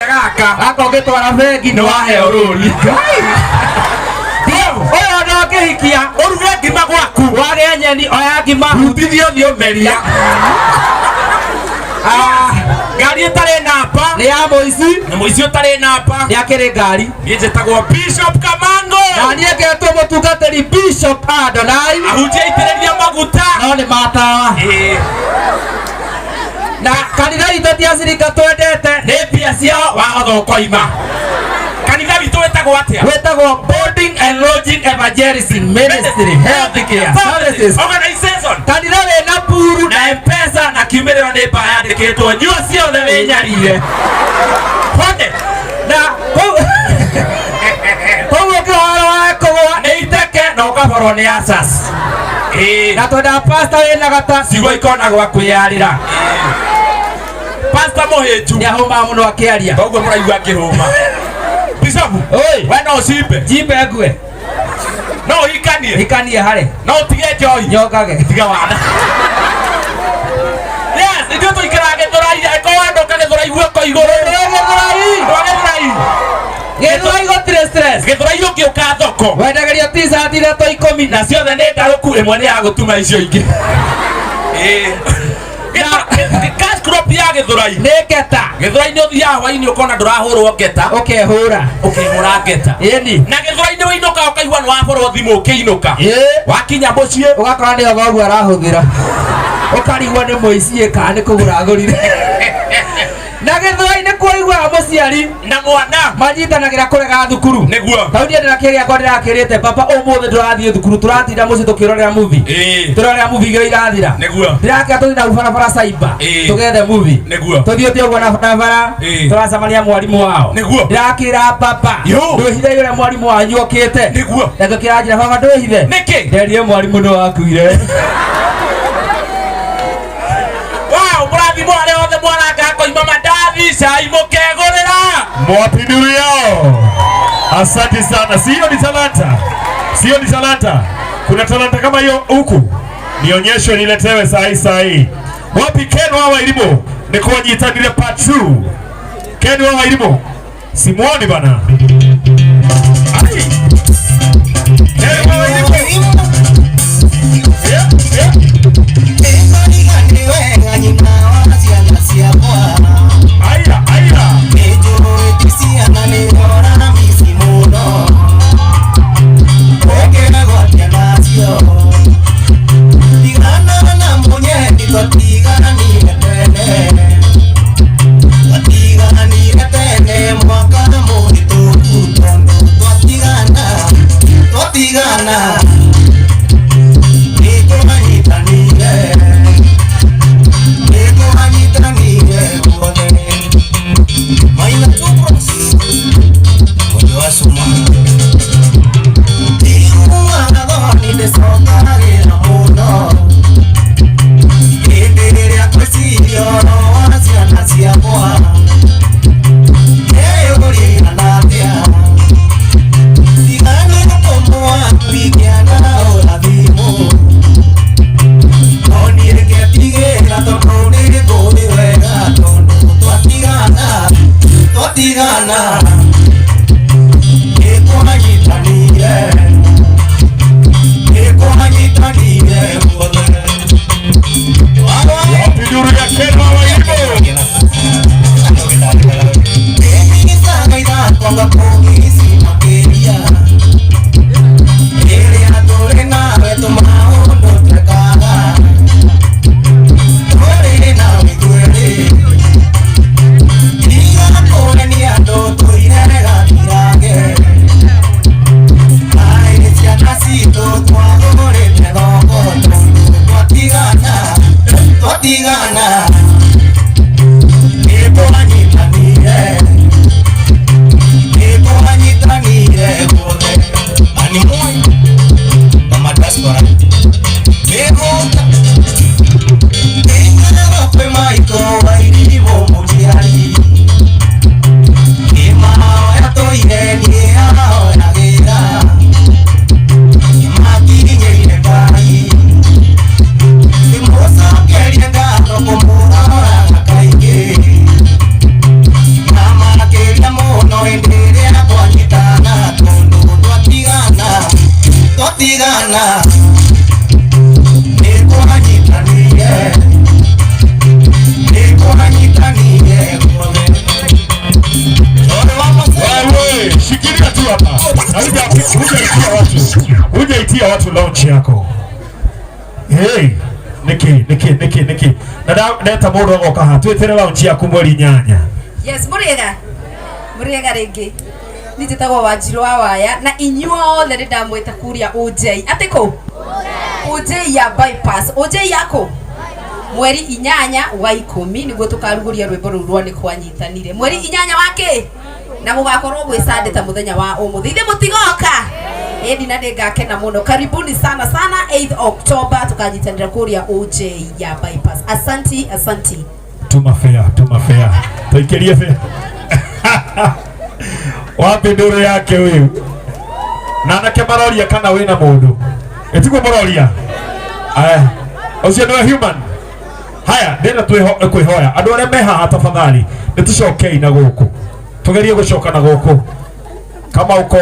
Gaka. Gaka ũngĩtwara bengi nĩ waheo rũni. Ũyũ ona ũngĩhikia Ũruge ngima gwaku. Wagĩa nyeni, oya ngima. Rutithio thiĩ ũmeria. Ah, Ngari ĩtarĩ namba. Nĩ ya mũici. Na mũici ũtarĩ namba. Nĩ akĩrĩ ngari. Niĩ njĩtagwo Bishop Kamango. Na niĩ ngetwo mũtungatĩri Bishop Adonai. Ahunjia aitĩrĩria maguta. No nĩ matawa. Ĩĩ. Na kanitha itũ ti acirika twendete. Nĩ mbia ciao wahotha ũkoima. Kanitha witũ wĩtagwo atĩa? Wĩtagwo Boarding and Lodging Evangelism Ministry Healthcare Services. Organization. Kanitha wĩna puru. Na mpesa na kiumĩrĩro nĩ mbaa yandĩkĩtwo nyua ciothe wĩnyarire. Hone. Na koguo ũkĩhoro wa kũgũa nĩ iteke na ũkaborwo nĩ asas. Ĩĩ. Na twendaga pastor wĩna gata. Ciugo ikona gwa kwĩyarĩra. Pastor mũhĩnju. Nĩ ahũmaga mũno akĩaria. Koguo mũraigua akĩhũma. Bishop, Oi. we no ũcimbe. Njimbe ngue. No ũhikanie. Hikanie harĩ. No ũtige njohi. Nyongage. Tiga wana. Yes, ithuĩ tũikaraga Gĩthũrai, angĩkorwo wandũka Gĩthũrai guoko igũrũ. Gĩthũrai. Ndwa Gĩthũrai. Gĩthũrai gũtirĩ stress. Gĩthũrai ũngĩũka thoko. Wendagĩrio t-shirt ithatũ ikũmi. Na ciothe nĩ ndarũku, ĩmwe nĩ ya gũtuma icio ingĩ. Ĩĩ. Cash crop ya Gĩthũrai. Nĩ ngeta. Gĩthũrai nĩ ũthiaga hwainĩ ũkona ndũrahũrwo ngeta. Ũkehũra. Ũkehũra ngeta. Ĩni. Na Gĩthũrai nĩ wĩinũka ũkaigua nĩ wahũrwo thimũ ũkĩinũka. Ĩĩ. Wakinya mũciĩ. Ũgakora nĩyo thoguo arahũthĩra. Ũkarigwo nĩ mũici kana nĩ kũgũra agũrire. Na Gĩthũrai nĩ kuoiguaga mũciari na mwana manyitanagĩra kũrega thukuru. Nĩguo. Tau niĩ ndĩra kĩrĩa yakwa ndĩrakĩrĩte baba ũmũthĩ tũrathiĩ thukuru tũratinda mũciĩ tũkĩrorera movie. Ĩĩ. Tũrorera movie igĩrĩ irathira. Nĩguo. Ndĩrakĩra tũthiĩ na barabara cyber. Ĩĩ. Tũgethe movie. Nĩguo. Tũthiĩte ũguo na barabara. Ĩĩ. Tũracemania mwarimũ wao. Nĩguo. Ndĩrakĩra baba. Yo. Ndwĩhithe ũrĩa mwarimũ wanyu okĩte. Nĩguo. Nakĩo kĩranjĩra baba ndwĩhithe. Nĩkĩ? Nderire mwarimũ nĩ wakuire. Wow, mũrathimwo arĩa othe mwaranga koima mandathi cai mũkegũrĩra. Mwapinduru yao. Asante sana. Sio ni talanta. Sio ni talanta. Kuna talanta kama hiyo huku. Nionyeshwe niletewe saa hii saa hii. Wapi Ken wa Wairimu? Nikuwajitanile part 2. Ken wa Wairimu. Simuoni bana. Ai. Ken wa Wairimu. Yeah, yeah. Aya, aya. Wapinduru ya Ken wa Wairimu. Hujaitia watu. Hujaitia watu launch yako. Hey, niki niki niki niki. Na ndeta mũndũ agoka haha twĩtĩre launch yaku mweri 8. Yes, mũrĩega. Mũrĩega rĩngĩ. Niĩ njĩtagwo Wanjirũ wa Waya na inyuothe nĩ ndamwĩta kuria OJ. Atĩ kũ? OJ ya bypass. OJ ya kũ? Mweri 8 wa 10 nĩguo tũkarugũria rwĩmbo rũu rwa nĩ kwanyitanire. Mweri 8 wa kĩ? Na gũgakorwo gwĩ Sunday ta mũthenya wa ũmũthĩ. Ithe mũtigoka? Ĩni na nĩngakena mũno. Karibuni sana sana 8th October tukanyitanĩra kũrĩa OJ ya bypass. Asanti, asanti. Tuma fare, tuma fare. Tuikirie fare. Wapi nduru yake huyu? Na anake maroria kana wina mundu. Etiguo maroria. Aya. Ucio niwe human. Haya, ndĩrenda kwĩhoya andũ arĩa me haha tafadhali nĩ tũcokei na gũkũ, tugerie gũcoka na gũkũ. Kama uko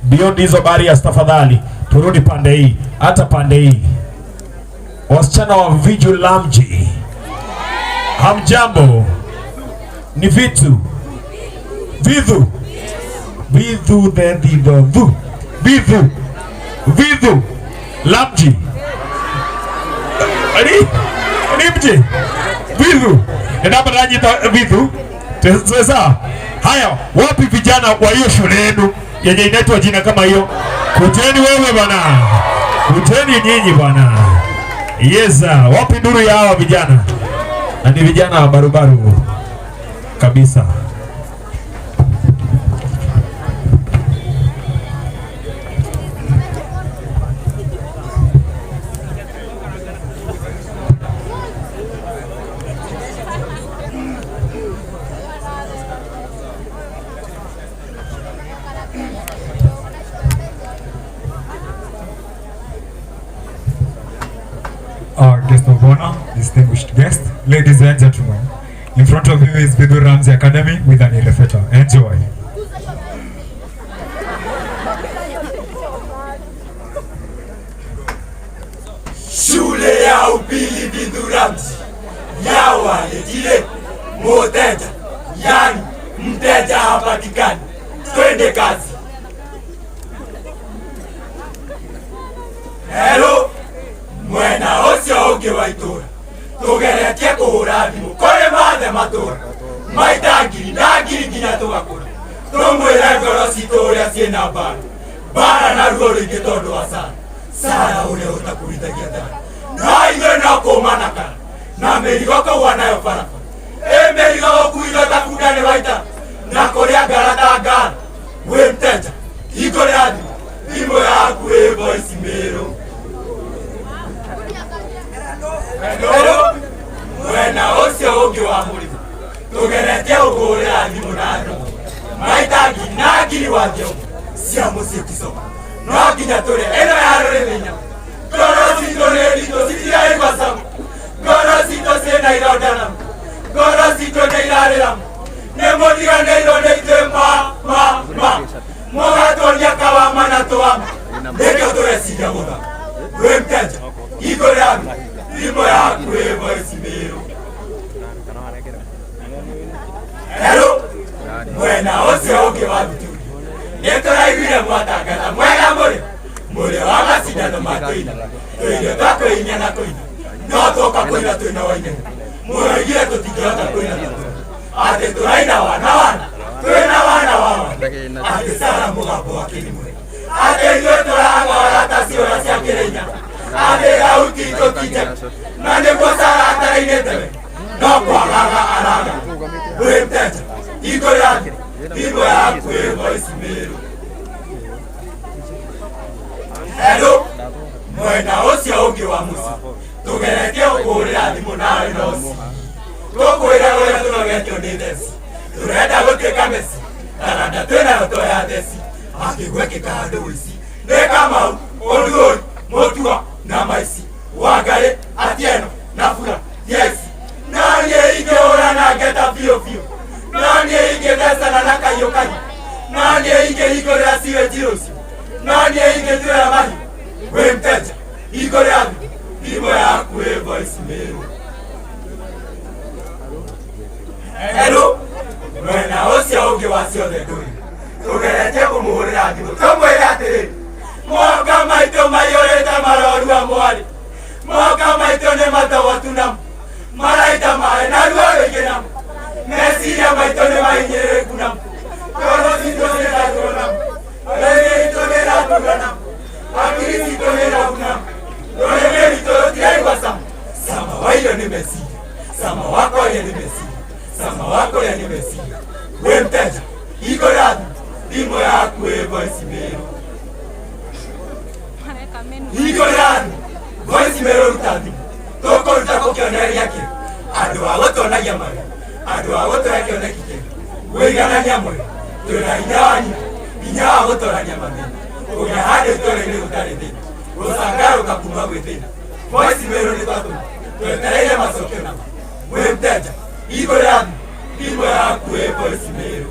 beyond hizo barriers, tafadhali turudi pande hii, hata pande hii. Wasichana wa Viju Lamji, hamjambo? Ni vitu vidhu vidhu the dhidho dhu vidhu vidhu Lamji Ari Rimji vidhu ndamba vidhu sasa. Haya, wapi vijana wa hiyo shule yenu yenye inaitwa jina kama hiyo? Kuteni wewe bwana, kuteni nyinyi bwana. Yesa, wapi nduru ya hawa vijana? Na ni vijana wa barubaru kabisa. Our guest of honor, distinguished guest, ladies and gentlemen, in front of you is Vidhu Ramji Academy with an Irefeta. Enjoy. Shule ya upili Vidhu Ramji ya waletile muteja, yani mteja hapatikani. Twende kazi. Hello, mwena ũcio ũngĩ wa itũra tũgeretie kũhũra thimũ kũrĩ mathe matũra maita ngiri na ngiri nginya tũgakũra tũmwĩre ngoro citũ ũrĩa ciĩna mbara mbara na ruo rũingĩ tondũ wa Sara Sara ũrĩa ũtakuithagia thara no ithuĩ no kũma na kara na mĩrigo kũgwa nayo barabara ĩ mĩrigo gũkuithio ta bunda nĩ waita na kũrĩa ngara ta ngara wĩ mteja hingũrĩra thimũ thimũ yaku ĩ voice mail. Hello, mwena ũcio ũngĩ wa mũrĩmo tũgeretie gũkũhũrĩra thimũ na thimũ maita ngiri na ngiri wa thiomo cia mũciĩ kisoma no nginya tũrĩe ĩno ya rũrĩmĩ nyama ngoro citũ nĩ nditũ citiraigua cama ngoro citũ ciĩna ironda namo ngoro citũ nĩ irarĩra nĩ mũriganĩirwo nĩ ithuĩ ma ma ma mũgatuonia kawama na tũwama nĩkĩo tũreciria gũthama wĩ mteja hingũrĩra thimũ yaku ĩ voice mail. Hello, mwena ũcio ũngĩ wa thuturi nĩ tũraiguire mwatangatha mwega mũrĩ mũrĩ wa macindano ma kũina tũirio twa kwĩinia na kũina no tũka kũina twĩna wainene mũroigire tũtingĩhota kũina ta tũrĩ atĩ tũraina wana wana twĩna wana wa wana atĩ Sara mũgambo wake nĩ mwega atĩ ithuĩ tũrang'ora ta ciũra cia Kĩrĩnya atĩ thauti itũ ti njega na nĩguo Sara atarainĩte we no kwagaga araga wĩ mteja hingũrĩra thimũ yaku ĩ voice mail. Hello, mwena ũcio ũngĩ wa mũciĩ tũgeretie gũkũhũrĩra thimũ nawe no ci tũkwĩra ũrĩa tũnogetio nĩ theci tũrenda gũtuĩka meci taranda twĩnayo to ya theci akĩgwekĩka handũ ũici nĩ Kamau Oduori Mutua na Maici Wangari Atieno na Bura yes na niĩ ingĩhũra na ngeta biũ biũ na niĩ ingĩthecana na kahiũ kahiũ na niĩ ingĩhingũrĩra siweji rũciũ na niĩ ingĩtuĩra mahiũ wĩ mteja hingũrĩra thimũ yaku ĩ voice mail. Hello, mwena ũcio ũngĩ wa ciothe ndũrĩ tũgeretie kũmũhũrĩra thimũ tũmwĩre Atĩrĩrĩ, moka maitũ maiyũrĩte marorua mwarĩ, moka maitũ nĩ matogotu namo maraita maĩ na ruo rũingĩ namo meciria maitũ nĩ mahinyĩrĩrĩku namo ngoro citũ nĩ raruo namo rĩrĩ itũ nĩ ratura namo hakiri citũ nĩ rabu namo rũrĩmĩ rwitũ rũtiraigua cama. Cama wa irio nĩ meciria, cama wa kwaria nĩ meciria, cama wa kũrĩa nĩ meciria. Wĩ mteja hingũra thimũ yaku ĩ voice mail, hingũra voice mail, ruta thimũ tũkũruta gũkĩonereria kĩ andũ a gũtuonagia marĩa andũ a gũtũhe kĩoneki kĩega wĩiganania mwega twĩna hinya wa nyina hinya wa gũtorania mathĩna kũgĩa handũ itũũra-inĩ gũtarĩ thĩna gũcangarũka kuma gwĩ thĩna. Voice mail nĩ twatũma twetereire macokio nama. Wĩ mteja hingũra thimũ yaku ĩ voice mail.